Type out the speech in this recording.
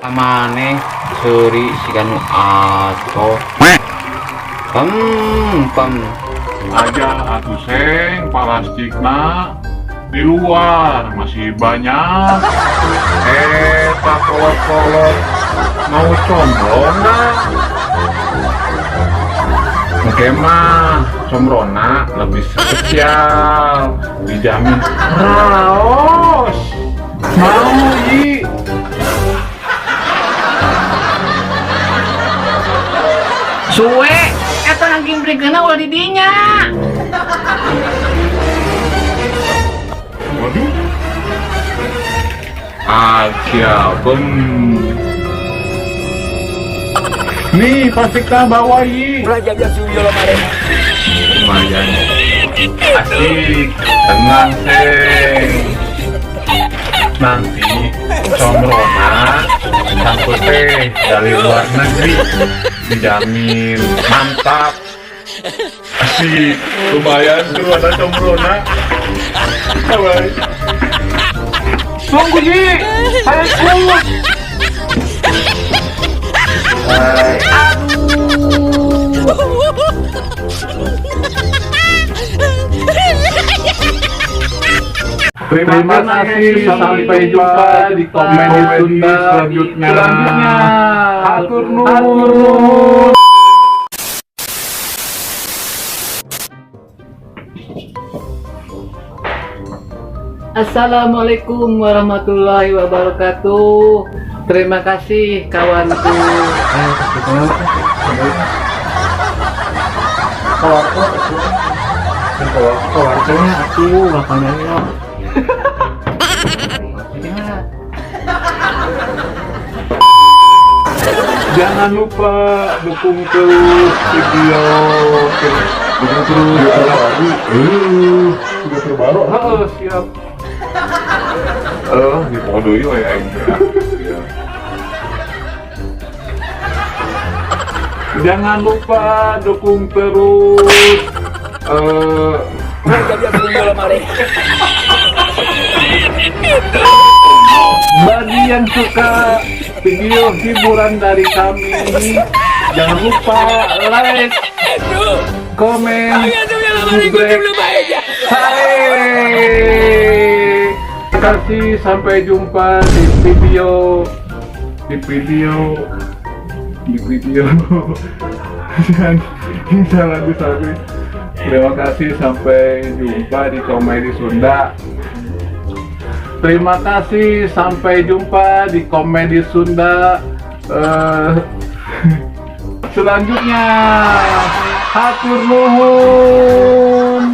Maneh seuri siga nu ato. Pem pem. Aja atuh, Seng, plastikna di luar masih banyak. Eh, tak kolot-kolot mau combro nggak? Oke mah, combrona lebih spesial, dijamin raos. Mau, Yi? Suwe eta ngagimbrikeunna ulah di dinya. Waduh. Aja, bem. Nih, plastiknya bawa, Yi. Lumayan. Asik, tenang, Seng. Nanti combrona campur teh dari luar negeri, dijamin mantap. Asik, lumayan tuh ada combrona. Bye. Tunggu, Ji, saya ikut. Aduh. Terima kasih, sampai jumpa di komedi Sunda selanjutnya. Selanjutnya. Hatur nuhun. Assalamualaikum warahmatullahi wabarakatuh. Terima kasih kawanku. Kawanku atuh makanannya. Jangan lupa dukung terus video, dukung terus terbaru. Video terbaru. Heeh, siap. Eh, di podo ieu ya aing teh. Jangan lupa dukung terus bagi yang suka video hiburan dari kami, jangan lupa like, komen, subscribe. Hai. Terima kasih, sampai jumpa di video di video di video yang lagu sampai. Terima kasih, sampai jumpa di Komedi Sunda. Terima kasih, sampai jumpa di Komedi Sunda selanjutnya. Hatur nuhun.